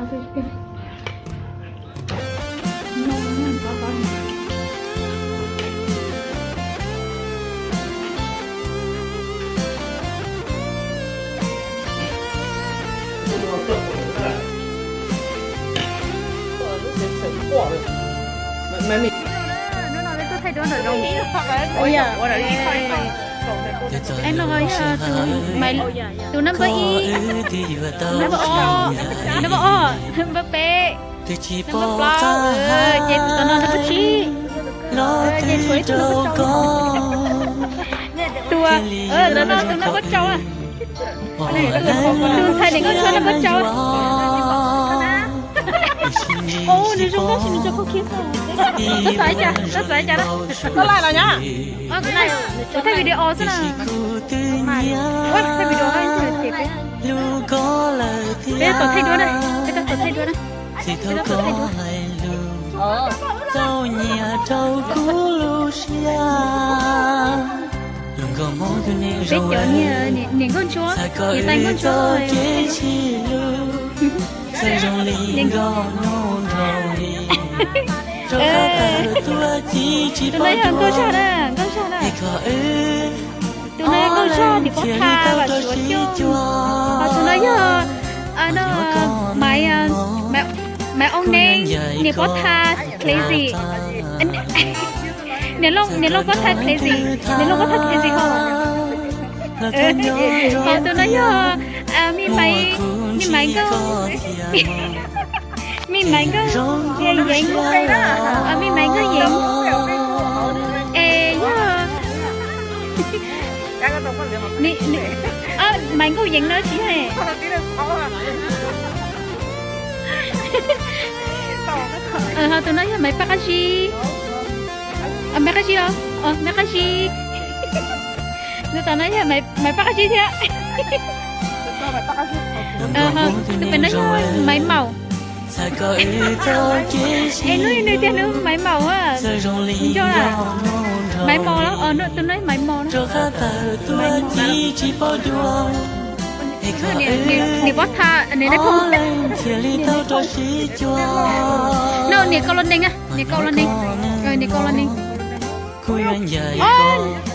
Ub, no yog tus, tus number ib, number ob, number ob, number peb, number plaub, ces tus tom no number tsib, ces tshuav ib tug number rau. Tus, tus no tus number rau. Tus ntxhais nim nkauj ntsuab number rau. Ub, nws zoo nkauj sis nws tso khaub khib xwb. Koj xav li cas, koj xav li cas na? Koj like los nyab? Kuv thaij video xwb na. Thaij video ces peb, peb tom thaij duab na, peb tom thaij duab na. Peb cov niam, niam nkauj ntsuab, niam tais nkauj ntsuab. Tus no yog nkauj zag na, nkauj zag na. Tus no yog nkauj zag niam pob tha Vam Suav Xyooj. Ho tus no yog, no, Maiv, Maiv Oob Neeb niam pob tha Crazy. Niam Looj, niam Looj pob tha Crazy, niam Looj pob tha Crazy ho. Ho tus no yog, me Maiv, me Maiv nkauj, me Maiv nkauj Yeev, me Maiv nkauj Yeev. Es yog Maiv nkauj Yeev no tsis yog. Ho tus no yog Maiv Paj Qab Zib. Maiv Qab Zib os, Maiv Qab Zib. Tus tom no yog Maiv Paj Qab Zib thiab. Tus pem no yog Maiv Maum. Es hnub nws tias nws Maiv Maum, nco na. Maiv Maum, tus no Maiv Maum na. Niam pob tha, niam nais phoo. No niam Kaus Los Nees, niam Kaus Los Nees, niam Kaus Los Nees.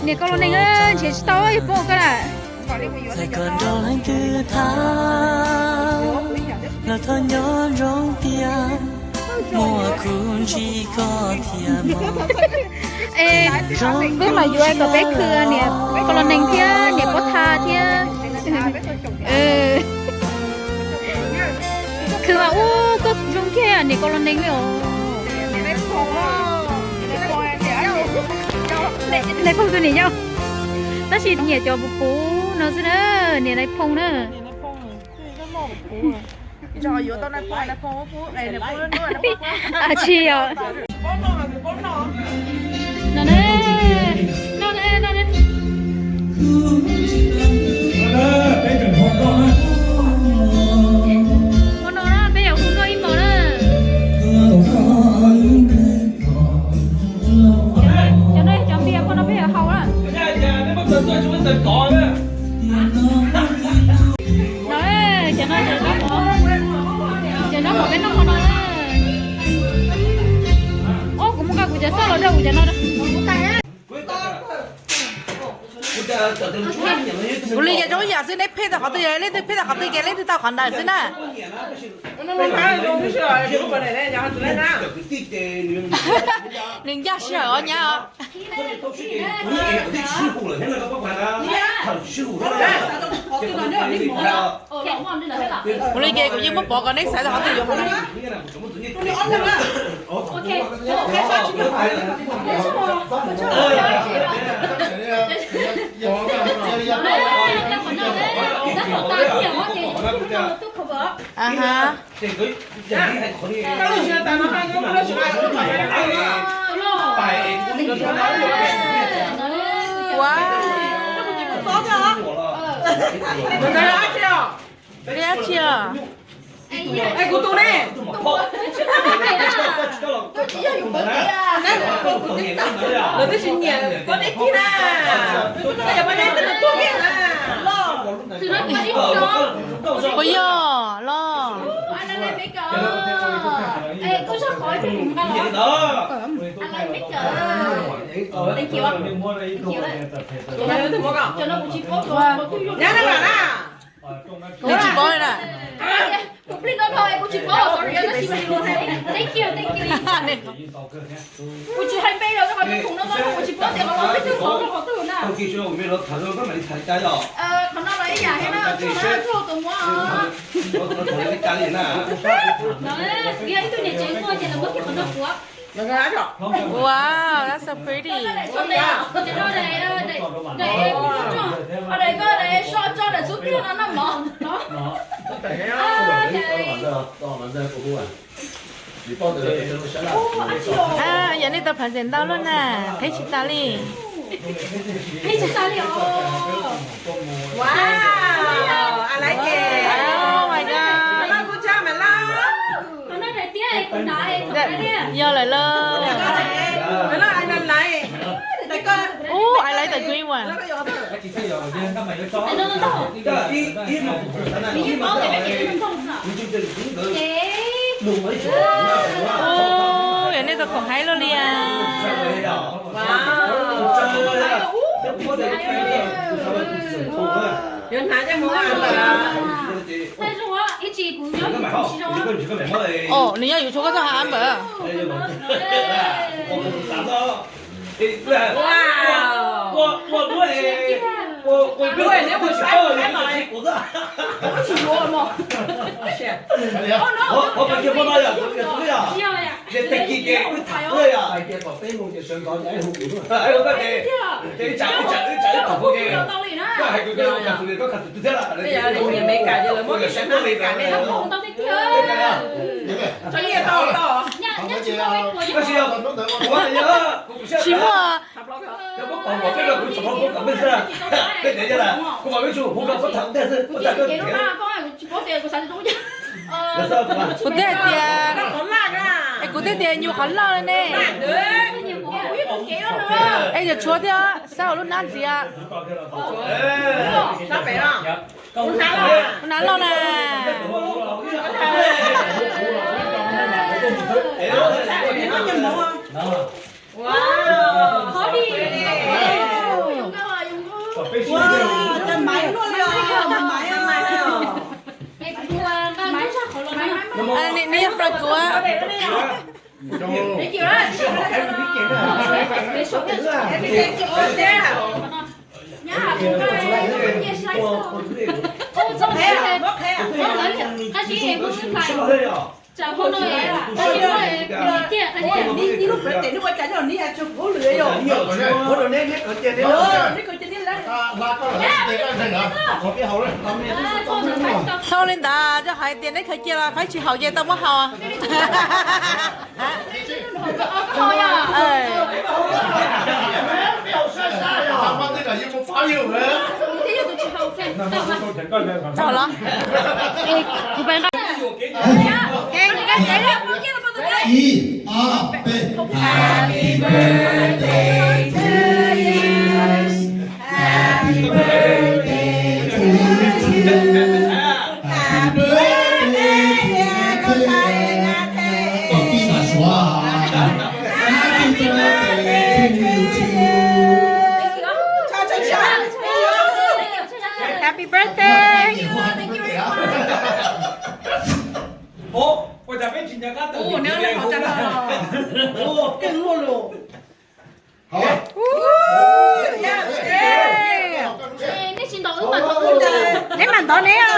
Niam Kaus Los Nees, nrhiav tsis tau, yog poob koj na. Es peb mam yuav kom peb khwv niam Kaus Los Nees thiab niam pob tha thiab. Khwv mas ub, koj zoo kiag niam Kaus Los Nees li os. Nais phoo tus niam yau. Tab sis nyiam cov puv puv no xwb na, niam nais phoo na. Tsis yog. No, no, no, no. Ua no na, peb yuav hu nkauj ib hmos na. Cov no yog cov npias, ua no peb yuav haus na. No, cov no, cov no peb noj hmo no na. Ob, kuv mus nqa kuv cov xoj los rau kuv cov no. Kuv li ces zoo yam xwb, neb pheej tau qhov twg, leej twg pheej tau qhov twg ces leej twg tau qhov ntawd xwb na. Nws ncaj sij hawm os nyab. Kuv li ces kuv yeej muab pov kom neb xaiv tau qhov twg yuav qhov ntawd. Aha. Ua. Dab tsi os? Lawv twb tsis nyiam poj neb kiag na. Puas yog los? Thank you. Thank you. Thank you. Thank you. Thank you. Nws tsis paub li na. Kuv plig no no kuv tsis paub, sorry, no tsis paub. Thank you, thank you. Kuv tsis hais npe los rau qhov tus khoom no no kuv tsis paub tias qhov no peb twb qhov no qhov twg na. Qhov no los ib yam thiab na, tsuag na, tsuag tus muab. No, yog ib tug niam tsev muaj ces lawv muab kiag qhov no puav. Wow, that's so pretty. Yog nej tau phaj ntses ntau luaj na, qhib tsis tas li. Qhib tsis tas li os. Wow, I like it. Oh my God. Yog lawm lauj. Ooh, I like the green one. Ub, yog nej tau khoom haib luaj li as. Os, nws nyob yus tshuav koj txoj hav npawm. Tsis muaj. Kuv twb hais tias, es kuv twb tias nyuam qhuav loj li ne. Es yuav tshuav thiab, xav ua lub hnab ntxiv. Lub hnab loj na. Nws yog from kuv. Txhob li ntawd, yog hais tias neb khaws cia los faib tsis haum ces tau muab haus. Tau los. Ib, ob, peb. Happy birthday to you. Happy birthday to you too. Happy birthday to you. Kom kib mas suav. Happy birthday to you too. Happy birthday. Ua cas peb tsis nco qab tawm keej luaj los. Nej tsis ntaus wb mas ntaus wb. Neb mas ntaus neb.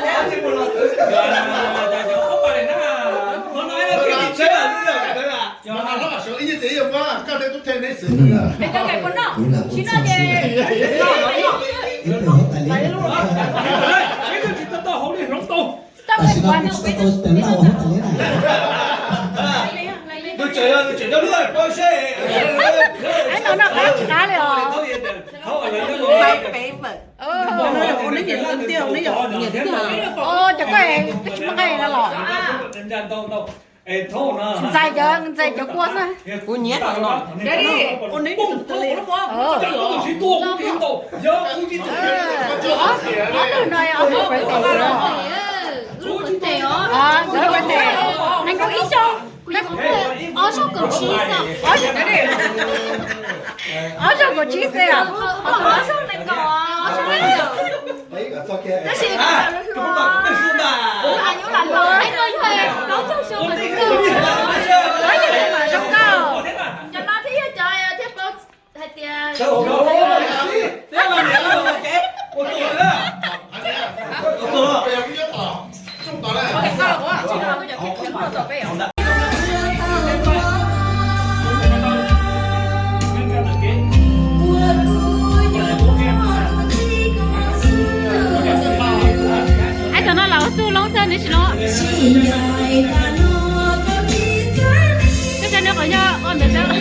Tam sim no kuv tsis tau tau tes laj ua huv tas li na. Nws tseem yog, nws tseem yog lub pob seb. Noj qab tsis qab li os. Cov koj twb tsis muaj nqaij no los. Ntxais cov, ntxais cov kua xwb. Kuv nyiam no. Ob tug no, ob tug birthday. Nkawd birthday. Nees nkaum ib xyoo. Ob zaug kaum tsib xwb. Ob zaug kaum tsib xwb. Tab sis cov no thiab yog cov thiab paub hais tias Aib, cov no los ua txuj loob xwb nws tsis loob. Koj cov nws qhov nyob ua ntawd xwb.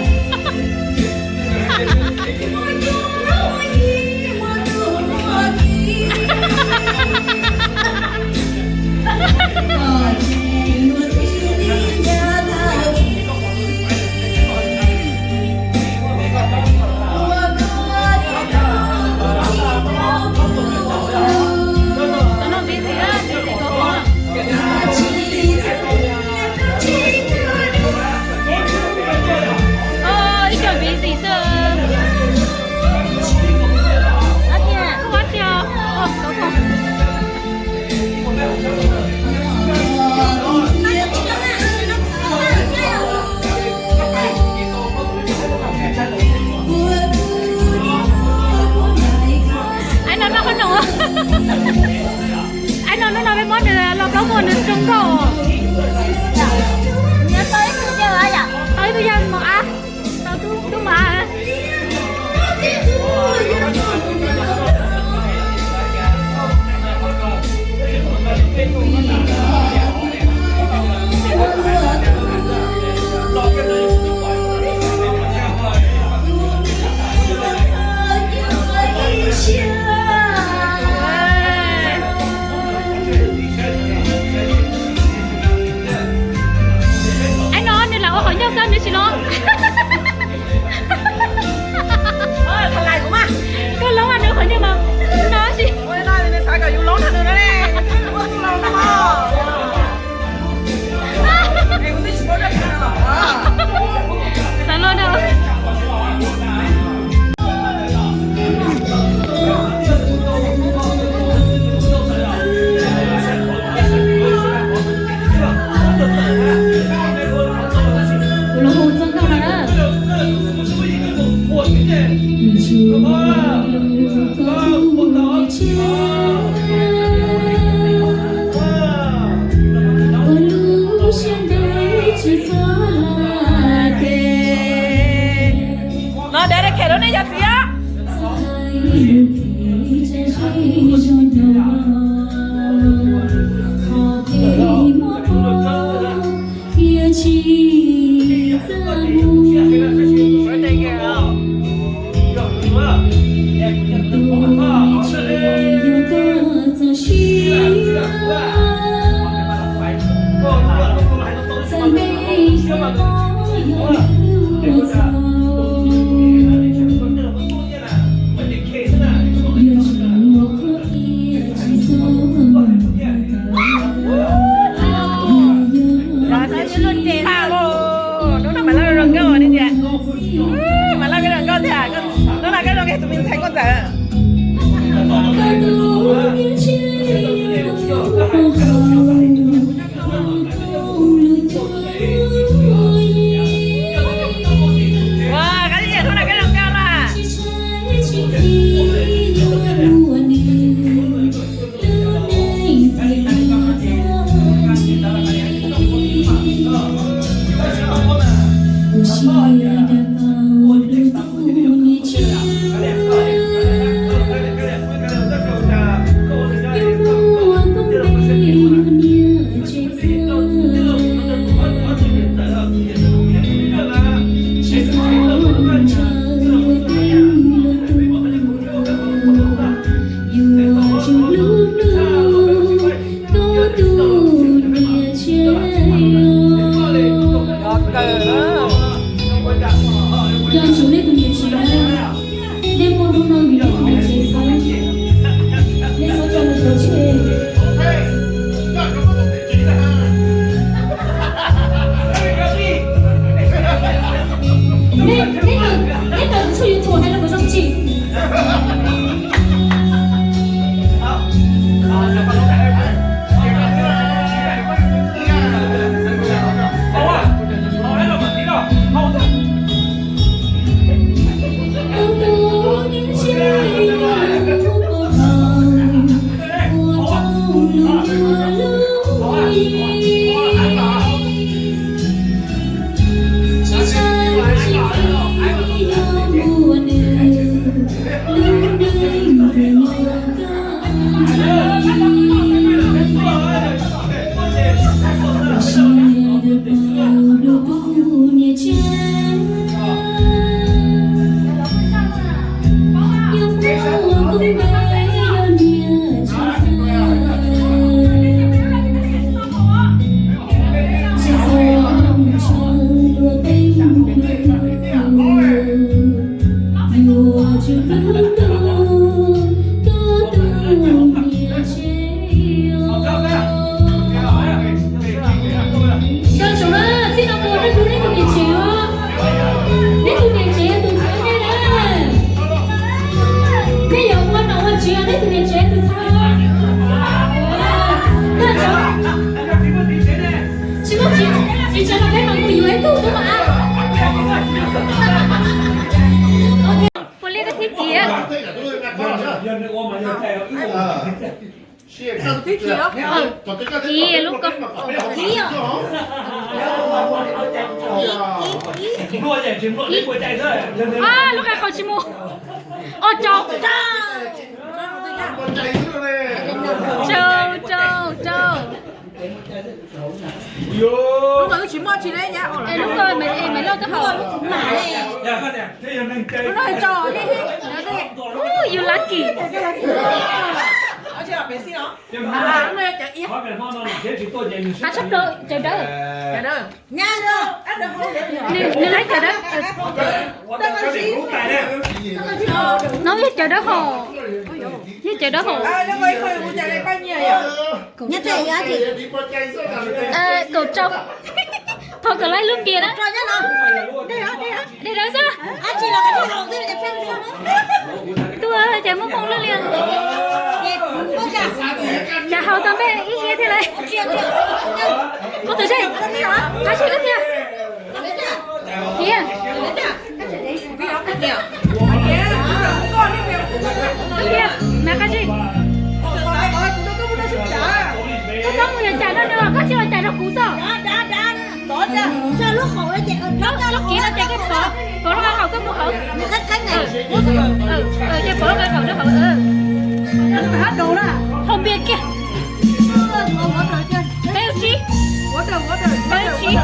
Ib co busy xwb. Aib no noj qhob noom. Aib no hnub no peb muab nws los plaub muag nws zoo nkauj. Tau ib tug yawg mos ab, tau tub mos ab. Aib no nws lam ua qhov ncauj xwb nws tsis loob. Koj loob nws qhov ncauj mas no tsis. Xav luaj na. Kuv los hu txog nkauj no na. Los dedicate rau nej cov txiv. Nco ntsoov nej tus niam tsev na, nej muaj hnub no vim nej tus niam tsev xwb, nej txhob tso nws pov tseg. Nej, nej, nej tau kuv tshooj YouTube hais los kuv zoo tsis? Nco ntsoov na, txij no mus nej hlub nej tus niam tsev os. Nej tus niam tsev yog tus txhawb nej na. Nej yuav ua nom ua tswv, nej tus niam tsev tus txhawb. Nco ntsoov, tsis muaj txiv tsawv los peb mam mus yuav ib tug tub mas. Puav leej thiab kiag. Ib, lub ko, lub qe qhov tsis mus. Os, rau, rau, rau, rau. Lub ko, lub ko, me loj koj hau. Ub, you lucky. Qab tshaj plaws cawv dawb. Nws, nws laib cawv dawb. No yog cawv dawb hau. Yog cawv dawb hau. Kaum rau. Thov kom laib lub pias na. Dej dawb xwb. Tuaj ces muaj hmoo lwj li. Cas haus tau npej ib hiab thiab lauj. Koj tus zej, qab zej lub tiag. Tiag. Tiag, me qab zej. Koj txhob mus yuav cais rau nws, koj tsis los cais rau kuv xwb. Lub kiv no ces koj pov, pov lub qab qaum koj mus hauv. Ces pov lub qab qaum rau hauv. Haus npias kiag. Peb ua tsib. Peb ua tsib.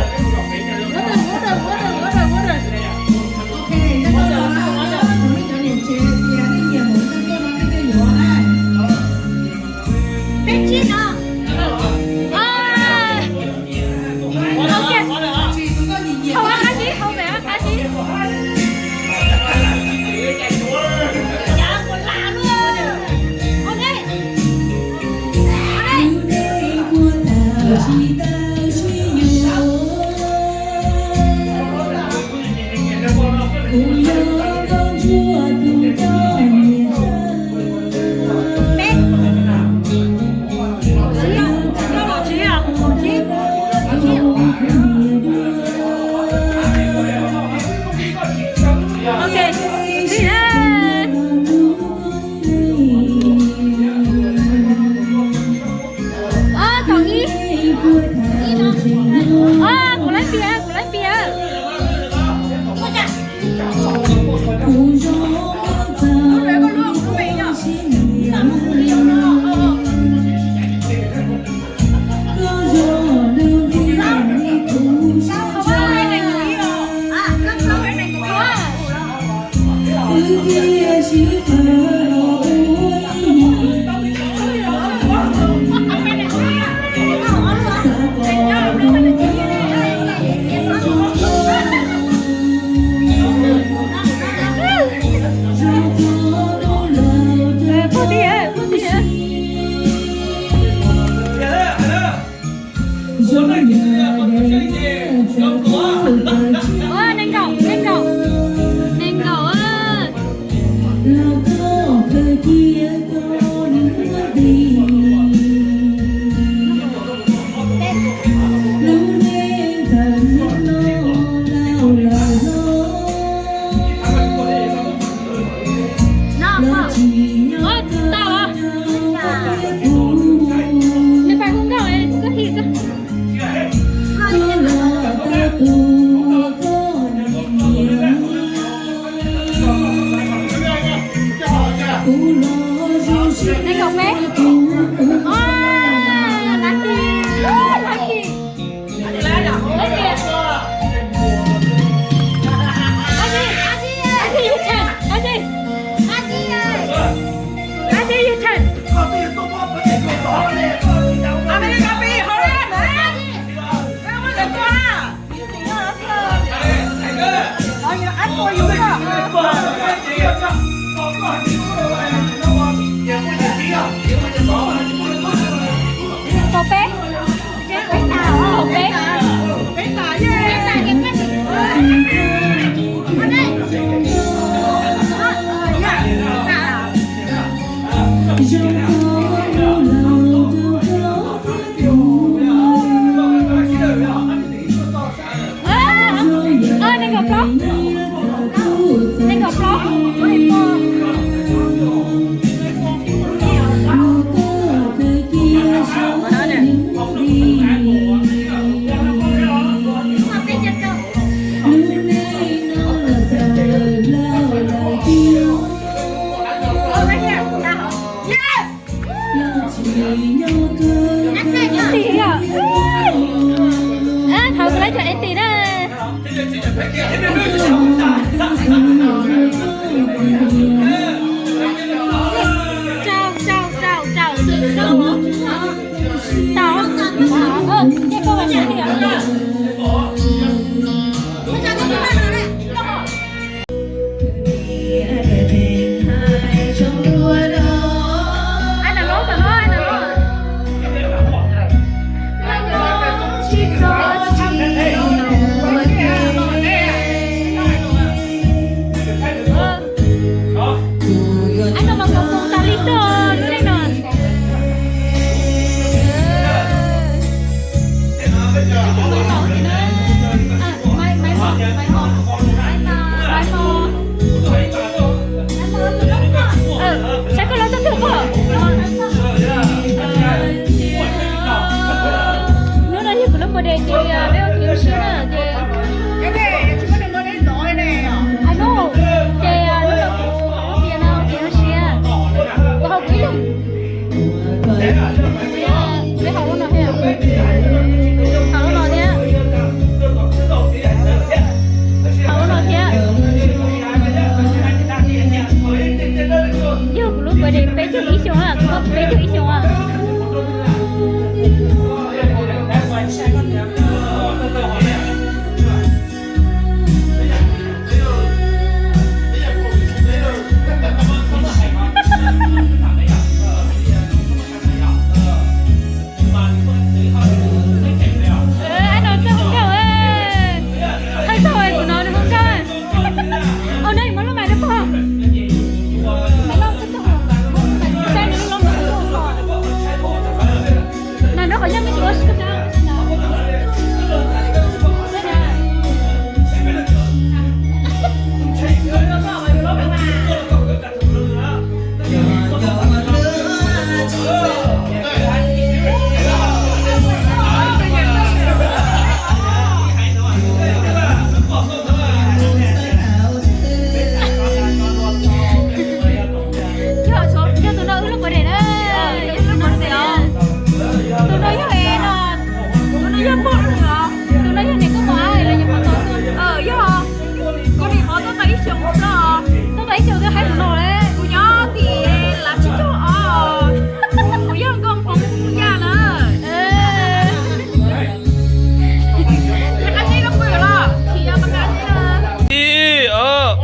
Peb tsib no. Haus qab zib, haus qab zib. Ok, kaum ib. Kuv laib pias, kuv laib pias. Tau peb. Tau peb. Nees nkaum plaub, nees nkaum plaub. Tim yom. Thov kuv lab cov es tim na. Tau, tau, tau, tau. Tau. Ces koj vas tim yom. Ab, no mas kuv tas li xwb lub neej no. Saib koj lub txoj twg pob. Hnub no yog kuv lub birthday ces peb ua kev ua si na ces. Ai no, ces hnub no kuv haus lub tias no ua kev ua si, kuv haus kuv ib leeg. Peb haus lub no thiab, haus lub no thiab, haus lub no thiab. Yog kuv lub birthday peb caug ib xyoos, kuv peb caug ib xyoos. Ab no txog hluas nkauj, thawj zaug kuv hnov nws hluas nkauj. Au, neb muab lub mais rau pog. Saib nws lub lob nws hluas nkauj. Nws qhov ncauj me tsis ua si. Yog, yog tus no wb lub birthday na. Tus no yog es no, tus no yog pog los, tus no yog niam koj mos los yog pog tau. Yog, koj niam mos tuaj tau ib xyoos xwb os. Tuaj tau ib xyoos twb haib tus no lawm. Kuv nyob tim lav tsib caug os. Kuv yog nkauj hmoob Yaj na. Rov qab seb koj puas yuav los, tsis yog rov qab seb na. Ib, ob.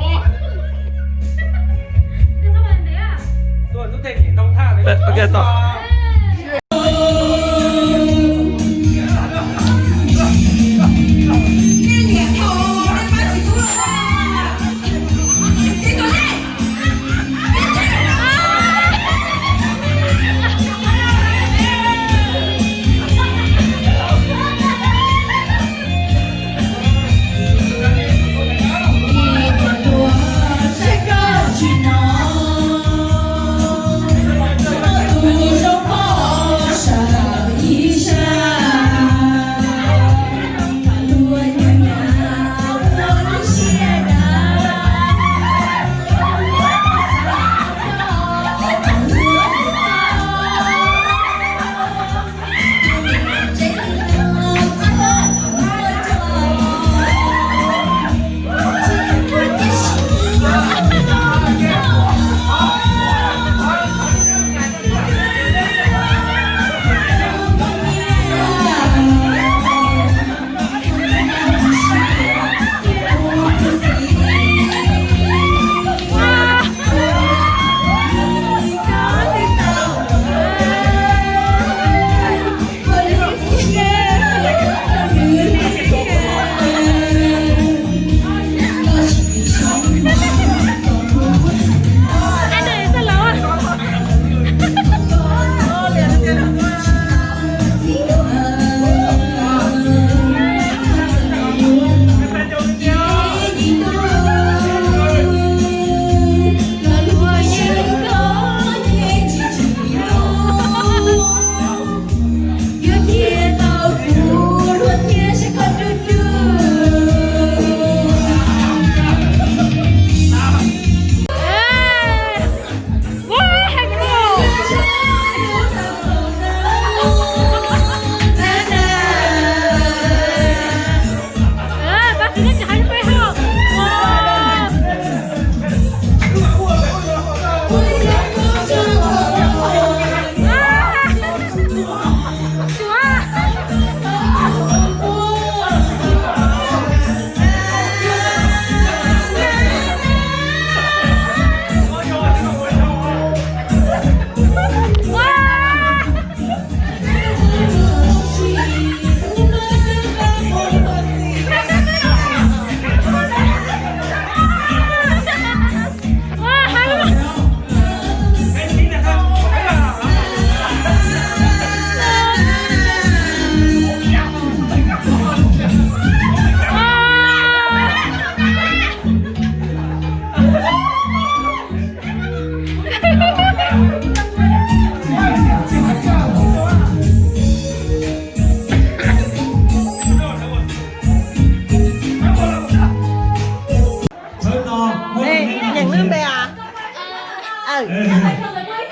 Ê, nyeem lub npe as?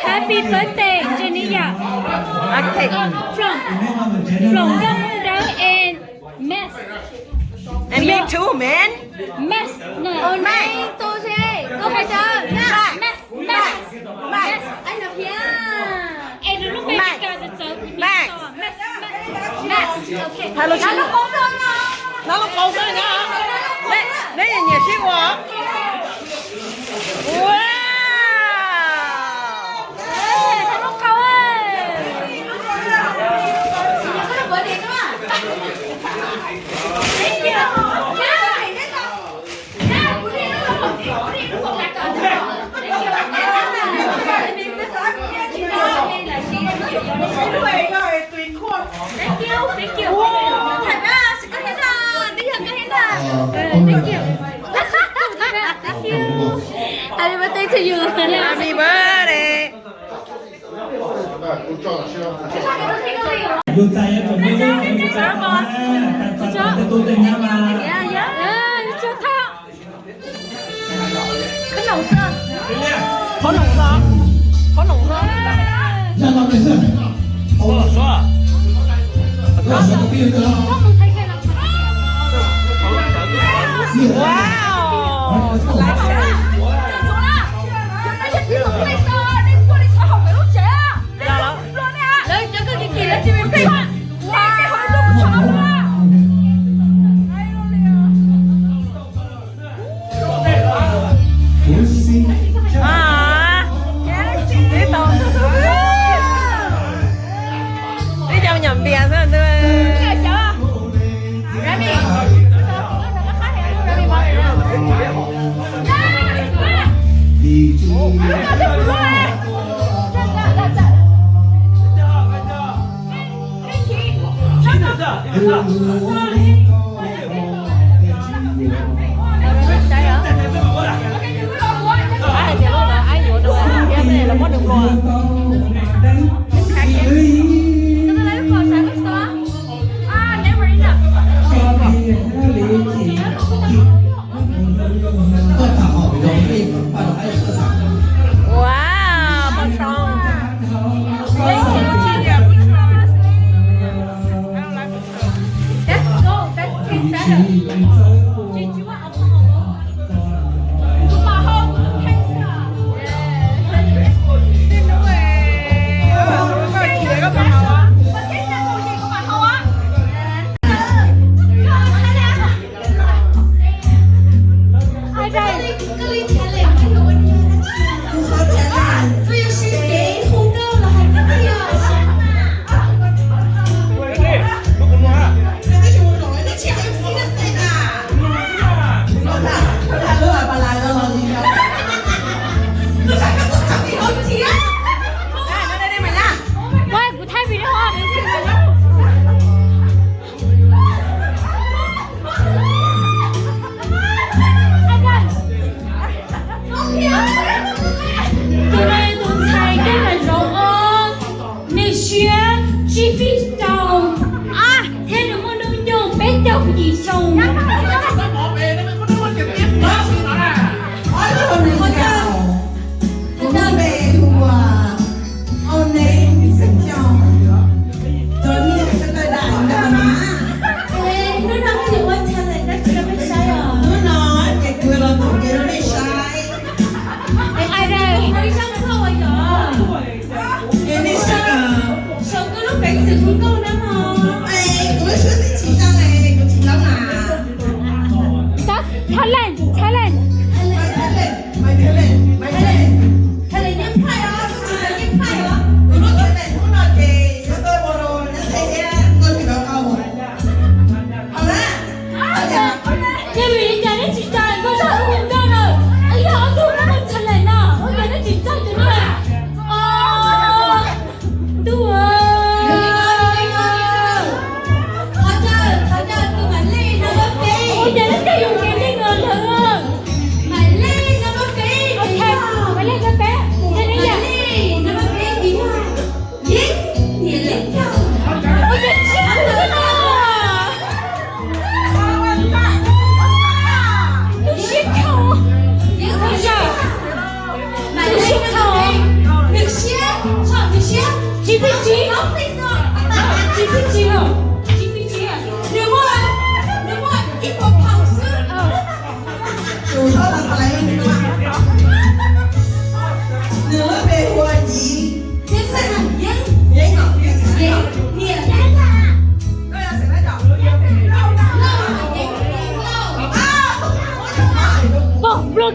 Happy birthday, Jenny. Ok. From, from Nkauj Moo Dawb and Max. And me too, man. Max, no. Max. Max. Max. Max. Max. Max. Max. Max. Hais lus tsis, no lub qau xwb na. Neb nyiam sib ua. Wow. Thank you, thank you. Thầy bác, xin con hiến thở. Đi học con hiến thở. Ờ, con hiến thở. Thank you. Happy birthday to you. Happy birthday. Khov noom xwb, khov noom xwb. Wow. Tib tau, tib cov me nyuam npias xwb ntuj. Wow, pom zoo. Ua, kuv thaij video. Tus ntxhais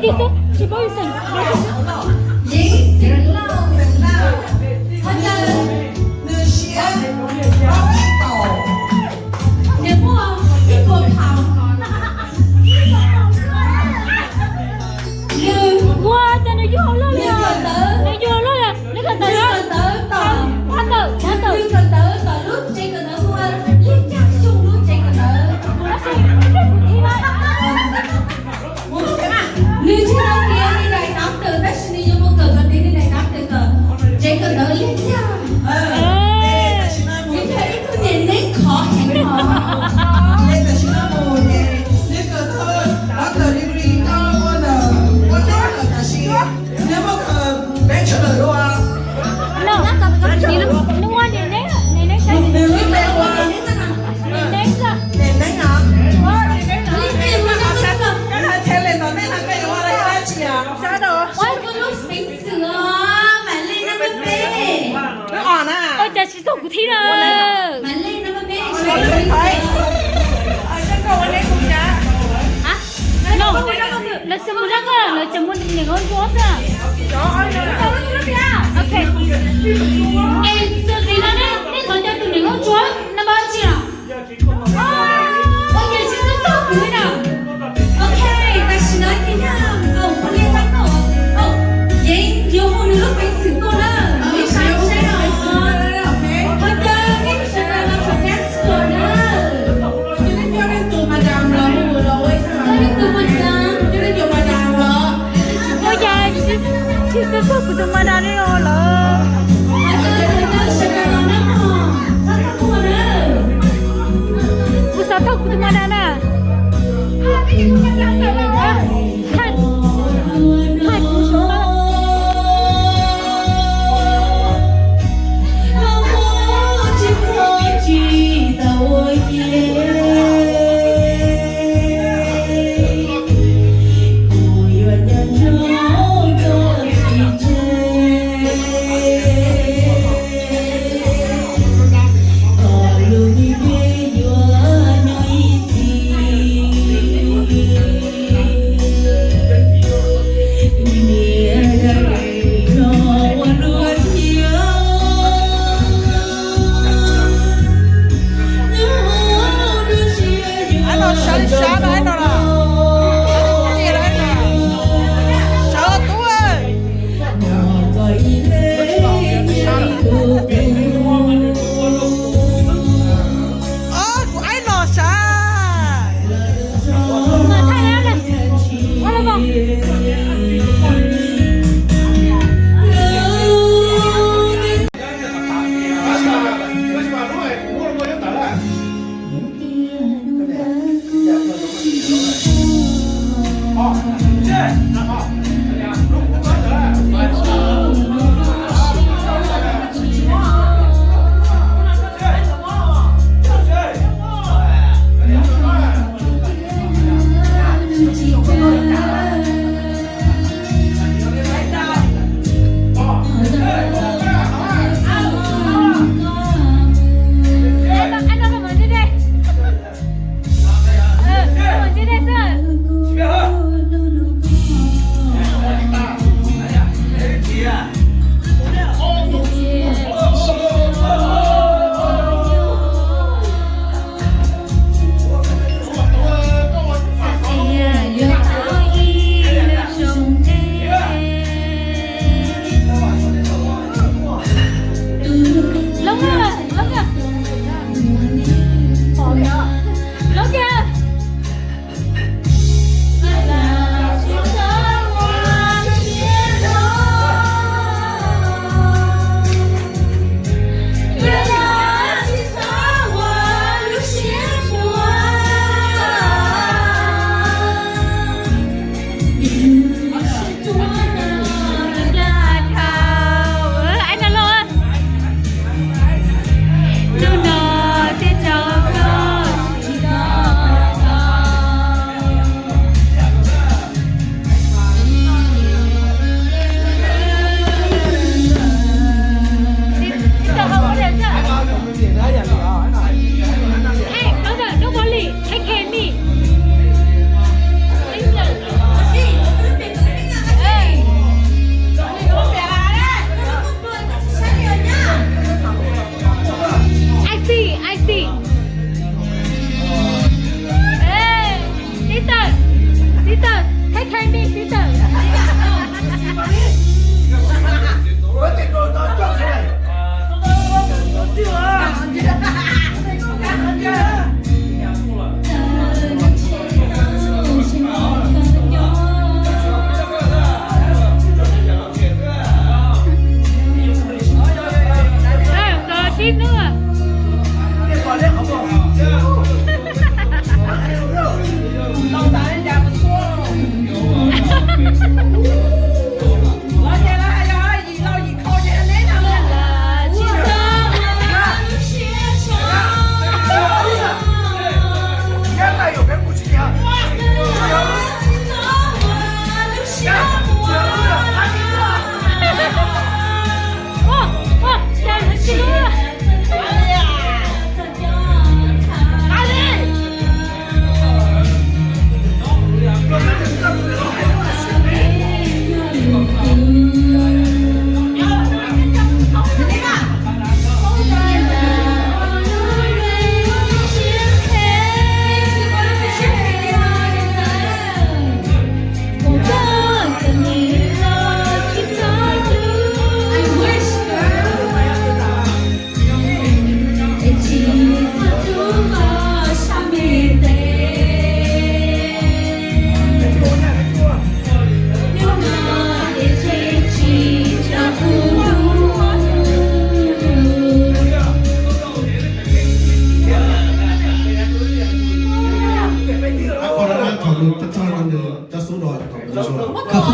Tsis paub xeem. Yeej xeem Lauj, xeem Lauj. Qhov ntawd nws siab, nws muaj ib puas phaum. Nws, ua cas nws yuav loj li, nws yuav loj li, nws kawm ntawv, kawm ntawv tom, kawm ntawv tom lub tsev kawm ntawv hu ua Liaj Caj Xyooj lub tsev kawm ntawv. Nws tsis tau tias nws daim doctor, tab sis nws yuav mus kawm kom tias nws daim doctor tom tsev kawm ntawv Liaj Caj. Nws yog ib tug niam neeb khov heev os. Tam sim no mus ces nws kawm tau doctor degree, ua ntawm ua ntej lawm, tab sis nws muaj kawm bachelor dua. Nws ua niam neeb, niam neeb, niam neeb, niam neeb os. Niam neeb os. Niam neeb os. Niam neeb os. Ua koj lub peev xwm os, Maam Lej nab peb. Ua cas tsis txog kuv thiab na. Maam Lej nab peb. No, lawv tsis mus zaj koj, lawv tseem mus niam nkauj ntsuab xwb. Ok. Es tus txiv no ne, nej thov caw tus niam nkauj ntsuab no npaj tsi na. Ua cas tsis txog kuv na. Ok, tam sim no ces yog, au, ua li tab tom, au, Yeev yuav hu nws lub peev xwm tuaj na. Nej saib saib os. Ua cas nej sawv daws los saum dance floor na. Coj nej tus madam los, coj nej tus madam, coj nej tus madam los. Ua cas tsis txog kuv tus madam li os lawm. Ua cas sawv daws los na. Kuv xav tau kuv tus madam na. Thaj, thaj kuv xav tau. Sawv tub. Kuv aib los sav.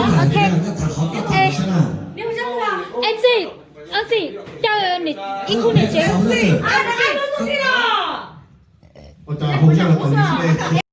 Ok. Ej txiv, ej txiv, caw ib khub niam tsev.